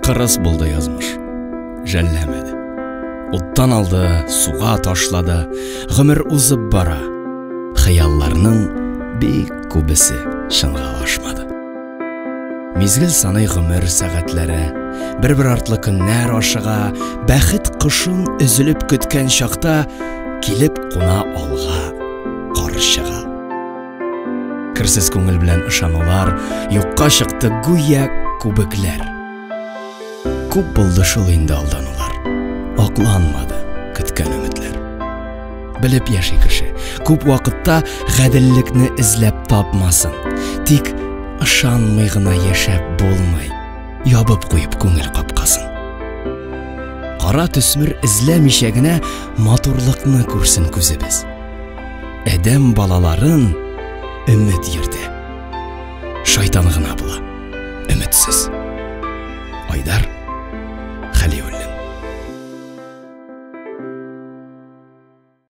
Кырыс булды язмыш. Жәлләмәде. Уттан алды, суга ташлады. Гомер узып бара. Хыялларның бик күбесе чынга ашмады. Мизгел саный гомер сәгатьләре, бер-бер артлы көннәр ашыга, бәхет кошын өзелеп көткән чакта килеп куна алга карчыга. Керсез күңел белән ышанулар юкка чыкты гүя күбекләр. Күп булды шул инде алданулар. Акланмады көткән өметләр. Белеп яши кеше, күп вакытта гаделлекне эзләп тапмасын. Тик ышанмый гына яшәп булмый, ябып куеп күңел капкасын. Кара төсмер эзләмичә генә матурлыкны күрсен күзебез. Адәм балаларын өмет йөртә. Шайтан гына була, өметсез. Айдар.